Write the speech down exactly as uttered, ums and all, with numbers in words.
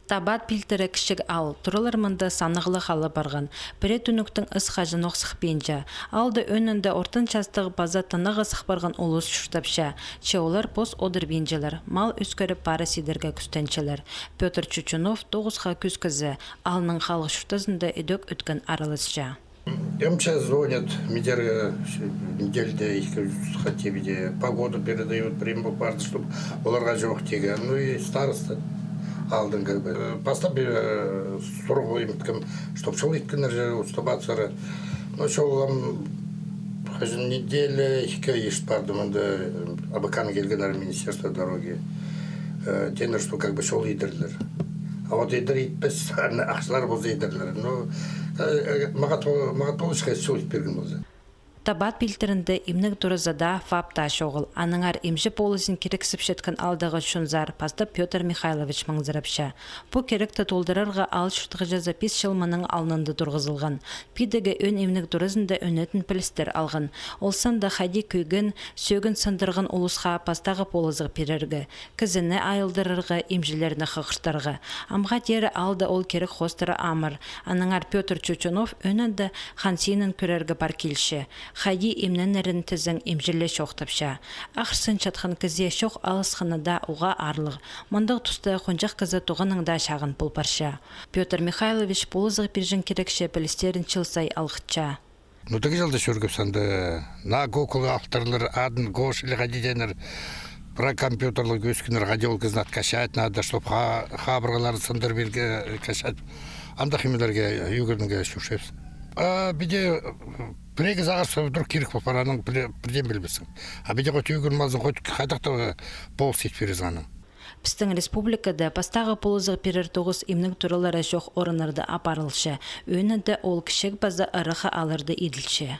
Табат пилтірі кічіг аал, туралар мында саннығлығ ала парған. Пірее тӱнӱктең ыс хаҷанох сыхпинча. Аалда ӧӧнінде ортын частығ паза тынағ сых парған улус чуртапча. Че олар пос одырбинчалар, мал ӧскіріп, пара сидерге кӱстенчелер. Пётр Чучунов тоғысха кӱс кізі, аалның халых чуртазында ідӧк ӧткін араласча. М Ч С звонят, мидерге, неделяда ікі хотя бы погоду передают, прямо парды, чтоб оларға чох тиген. Ну и староста аалдың, как бы, э, пастап, э, сурығ иткем, чтоб чол иткеннер же, уступаться. Ну, чол ам, хаҷан неделя ікі ишт парды, мында, э, Абакан келгеннер, министерство дороги. Э, теннер, что как бы чол идерлер. А вот идер итпес, аны ахчалар полза идерлер. Ну, э, э, мағат, мағат полысха чол ит пирген полза. Табат пилтірінде имнег туразы даа, ФАП таа чоғыл. Аннаңар имҷі полызын кирексіпчеткен аалдағы чонзар пастап Пётр Михайлович маңзырапча. Пу киректі толдырарға аал чуртағҷызы пис чыл мының алнында турғызылған. Підігі ӧӧн имнег туразында ӧнетін пілістер алған. Ол санда хайди кӧйген, сӧӧгін сындырған улусха пастағы полызығ пирерге, кізіні айылдырарға, имҷілерні хығыртарға. Амға теере аалда ол кирек хоостыра амыр. Аннаңар Пётр Чучунов ӧӧнінде хан синін кӧрерге пар килче. Хайди имненерін тізең, имҷі ле чоохтапча. Ахырсынчатхан кізее чох алысханы даа уғаа аарлығ. Мындағ туста хонҷах кізі тоғаннаң даа чағын пол парча. Пётр Михайлович полызығ пирҷең кирекче пілістерін чыл сай алғытча. Ну, тігі чылда чӧргебіс анда. Наа Гокулы алтырлар, адын Гоша ле хайди тееннер. Прай компьютерліг ӧскеннер, хайди ол кізіні откачать надо, чтоб ха-, хабырғаларын сындырып ирге, э, качать. Андағ нимелерге ӱгренерге чӧрчебіс. А піди, э, пірее кізі ағырса, вдруг кирек пол парар, анаң пірдее, пірдее пілбессің. А піди хоть ӱгреніп алзаң, хоть хайдағ даа, э, полыс ит пирерзің анаң. Пістің республикада пастағы полызығ пирер тоғыс имнег туралары чох орыннарда апарылча. Ӧӧнінде ол кічіг паза ырах аалларда иділче.